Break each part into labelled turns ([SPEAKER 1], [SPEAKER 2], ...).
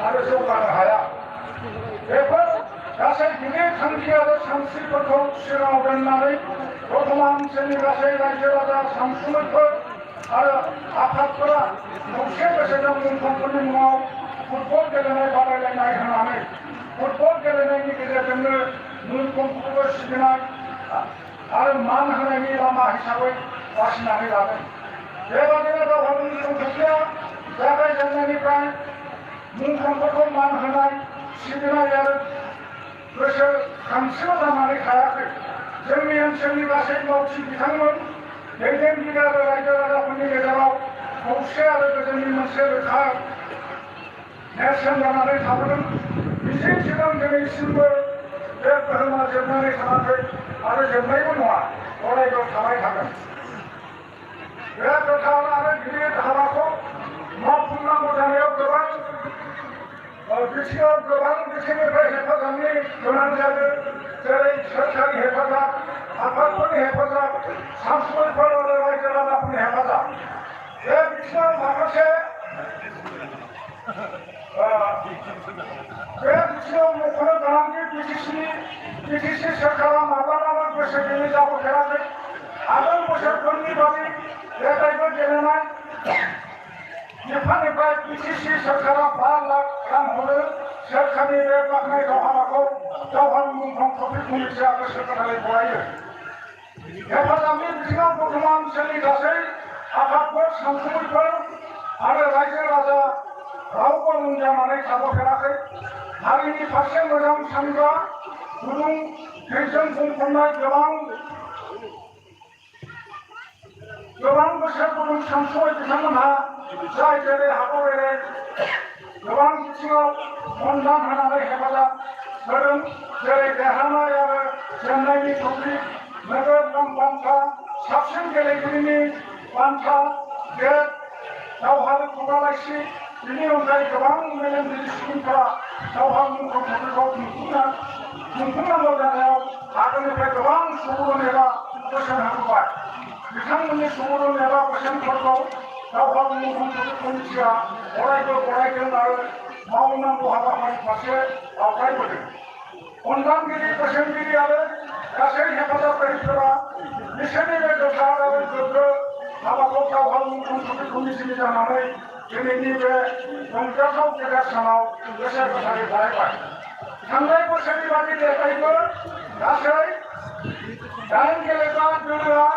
[SPEAKER 1] आरो जौगानो हाया। बेफोर गासै गिदिर थांखि आरो सानस्रिफोरखौ सिगाङाव दोननानै दतमा ओनसोलनि गासै रायजो राजा सानसुमैफोर आरो आफादफोरा खौसे गोसोजों मुंख्लंफोरनि मुङाव फुटबल गेलेनाय बादायलायनाय होनानै फुटबल गेलेनायनि गेजेरजोंनो मुंख्लंफोरखौ सिबिनाय आरो मान होनायनि लामा हिसाबै बासिनानै लादों। बेबादिनो दावहारु मुंख्लंफोरया जागायजेननायनिफ्राय मुंख्लंफोरखौ मान होनाय सिबिनाय आरो गोसो खांसिल जानानै थायाखै। जोंनि ओनसोलनि गासै मावथि बिथांमोन दैदेनगिरि आरो रायजो राजाफोरनि गेजेराव खौसे आरो गोजोननि मोनसे रोखा नेरसोन जानानै थाबोदों। मिजिंथिदों दिनैसिमबो बे गोहोमा जोबनानै थाङाखै आरो जोबनायबो नङा, अरायबो थाबाय थागोन। बे गोथार आरो गिदिर हाबाखौ मावफुंनांगौ जानायाव गोबां बिथिंनिफ्राय हेफाजाबनि गोनां जायो, जेरै सोरखारि हेफाजाब, आफादफोरनि हेफाजाब, सानसुमैफोर आरो रायजो राजाफोरनि हेफाजाब। बे बिथिङाव माखासे मख'नो गोनांदि बिटिसि सोरखारा माब्लाबाबो गोसो गैयै जाबोफेराखै। आगोल बोसोरफोरनि बादि देग्लायबो गेलेनाय बिफाननिफ्राय बिटिसि सोरखारा 5 लाख रां हरो। सोरखारनि बे बाख्नायथाव हाबाखौ दावहारु मुंख्लं ट्रफि कमिटिया गोसो गोथारै गनायो। हेफाजाबनि बिथिङाव दतमा ओनसोलनि गासै आफादफोर, सानसुमैफोर आरो रायजो राजा रावबो उन जानानै थाबोफेराखै। हारिनि फारसे मोजां सानग्रा गुदुं थैजों बुंफबनाय गोबां गोसो गुदुं सानसुमै बिथांमोनहा जाय जेरै हागौ एरै गोबां बिथिङाव सन्मान होनानै हेफाजाब होदों, जेरै देरहानाय आरो जेननायनि ट्रफि, नोगोद रां बान्था, साबसिन गेलेगिरिनि बान्था, गेट, दावहारु खुगा लाइसि, बेनि अनगायै गोबां मेलेमजिबि सुबुंफोरा दावहारु मुंख्लं ट्रफिखौ खुंफुंनांगौ जानायाव आगोलनिफ्राय गोबां सुबुरुन एबा बोसोन होबोबाय। बिथांमोननि सुबुरुन एबा बोसोनफोरखौ दावहारु मुंख्लं ट्रफि कमिटिया अरायबो गनायदों आरो मावनांगौ हाबाफारि फारसे आवगायबोदों। अनगानगिरि, बोसोनगिरि आरो गासै हेफाजाबगिरिफोरा बिसोरनि बे गोथार आरो गोग्गो हाबाखौ दावहारु मुंख्लं ट्रफि कमिटिनि जानानै दिनैनि बे रंजाथाव गेदेर सानाव गोसो गोथारै बरायबाय। थांनाय बोसोरनि बादि देग्लायबो गासै 8 गेलेग्रा दोलोआ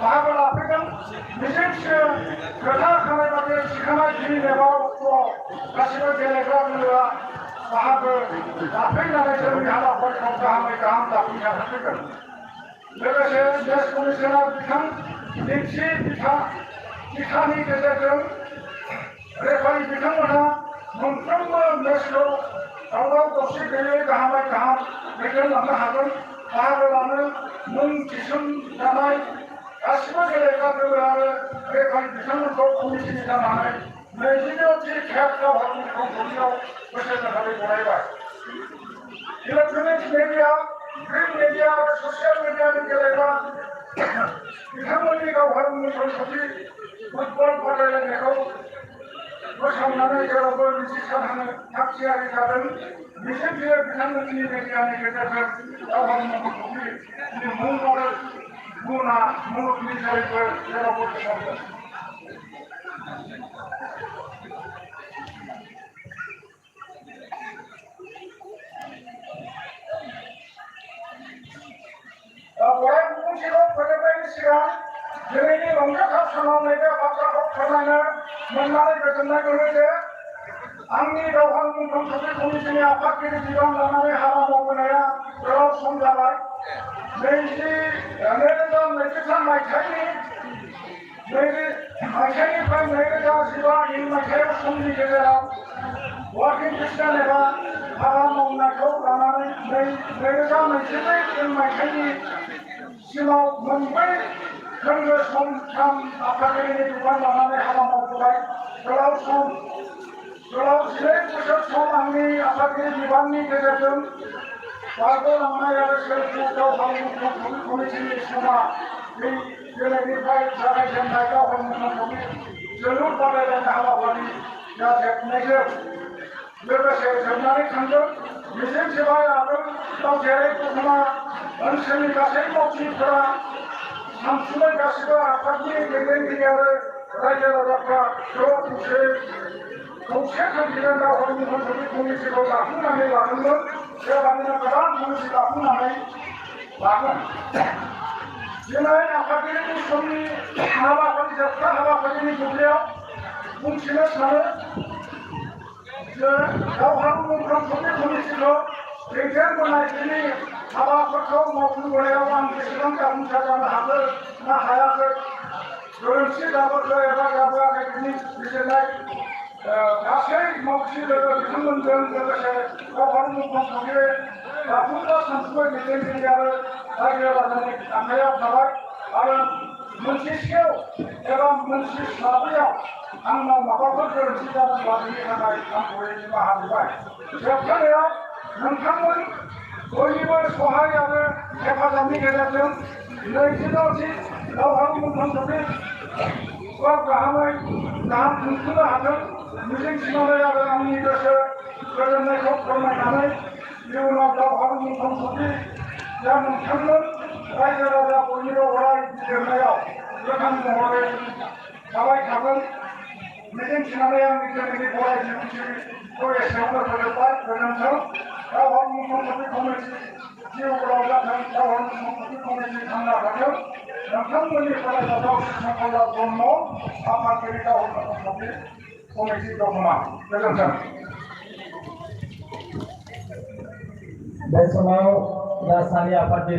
[SPEAKER 1] बाहागो लाफैदों। मिजिंथियो गोथार खानाय बादि थिखानाय दिन एबा अक्ट'आव गासिबो गेलेग्रा दोलोआ बाहागो लाफैनानै जोंनि हाबाफारिखौ गाहामै गाहाम जाफुंसारहोगोन। लोगोसे देश कमिशनार बिथां दिन्थि गेजेरजों रेफारि बिथांमोनहा मोनफ्रोमबो मेचखौ दावराव दावसि गैयै गाहामै गाहाम दैदेनलांनो हागोन। बाहागो लानो मुं थिसनजानाय गासिबो गेलेग्रा दोलो आरो रेफारि बिथांमोनखौ कमिटिनि जानानै 29थि खेब दावहारु मुंख्लं ट्रफिआव गोसो गोथारै गनायबाय। इलेक्ट्रनिक्स मिडिया, प्रिन्ट मिडिया आरो ससियेल मिडियानि गेलेग्रा बिथांमोननि दावहारु मुंख्लं ट्रफि फुटबल बादायलायनायखौ फोसावनानै जेरावबो मिथिसारहोनो थागथियारि जादों। मिजिंथियो बिथांमोननि मिडियानि गेजेरजों दावहारु मुंख्लं ट्रफिनि मुं आरो गुना मुलुगनि जेरैबो जेरावबो गोसारगोन। बराय बिबुंथिखौ फोजोबनायनि सिगां दिनैनि रंजाथाव सानाव नैबे बाथ्राखौ फोरमायनो मोननानै गोजोननाय मोनो जे आंनि दावहारु मुंख्लं ट्रफि कमिटिनि आफादगिरि बिबान लानानै हाबा मावबोनाया गोलाव सम जाबाय। 2023 मायथाइनिफ्राय 2015 इं मायथाइयाव समनि गेजेराव वार्किं प्रेसिडेन्ट एबा हाबा मावनायखौ लानानै 2022 इं मायथाइनि सिमाव मोनब्रै खोन्दो सम आफादगिरिनि बिबान लानानै हाबा मावबोबाय। गोलाव 12 बोसोर सम आंनि आफादगिरि बिबाननि गेजेरजों बारग'लांनाय आरो सोरखौ दावहारु मुंख्लं ट्रफि कमिटिनि समा दिनैनिफ्राय जागायजेननाय दावहारु मुंख्लं ट्रफि जोलुर बादायलायनाय हाबाफारिया जोबनायजों लोगोसे जोबनानै थांगोन मिजिंथिबाय आरो जेरै दतमा ओनसोलनि गासै मावथिफोरा सानसुमै गासिबो आफादनि दैदेनगिरि आरो रायजो राजाफ्रा ज' खौसे थांखिजों दावहानि ओनसोलनि कमिटिखौ दाफुंनानै लादोंमोन बेबादिनो गोदान कमिटि दाफुंनानै लागोन दिनै आफादगिरिनि समनि हाबाफारि जोबथा हाबाफारिनि दुब्लियाव बुंथिनो सानो जे दावहारु मुंख्रंफोरनि कमिटिखौ दैदेनबोनायनि हाबाफोरखौ मावफुंबोनायाव आं बेसेबां जाफुंसार जानो हाखो ना हायाखै गोरोन्थि जाबोखो एबा जाबोआखै बिनि बिजिरनाय गासै मावथि लोगो बिथांमोनजों लोगोसे दावहारु मुंख्रंफोरनि दाफुंग्रा सानसुमै दैदेनगिरि आरो रायजो राजानि आखायाव थाबाय आरो मोनथिसेयाव एबा मोनथिस्लाबैयाव आंनाव माबाफोर गोरोन्थि जादोंब्ला बेनि थाखाय आं बयबो निमाहा बिबाय जोबथारनायाव नोंथांमोन बयनिबो सहाय आरो हेफाजाबनि गेजेरजों नैजिद'थि दावहारु मुंख्रंफोरनि गाहामै गाहाम खुंफुंनो हाथों मिजिंथिनानै आरो आंनि गोसो गोजोननायखौ फोरमायनानै इयुनाव दावहारु मुंख्रंफोरनि जा नोंथांमोन रायजो राजा बयनिबो अराय बिजिरनायाव गोथां महरै थाबाय थागोन मिजिंथिनानै आंनि दिनैनि गराय बिबुंथिखौ एसेयावनो फोजोबबाय गोजोन्थों दावहारु मुंख्रंफोरनि कमिटि जिउ गोलाव जाथों दावहारु मुंख्रंफोरनि कमिटि थांना थाथों नोंथांमोननि फरायसालियाव कृष्णकल्ला ब्रह्म आफादगिरि दावहारु मुंख्रंफोरनि कमिटि दतमा गोजोन्थों
[SPEAKER 2] बे समाव राजधानी आफादगिरि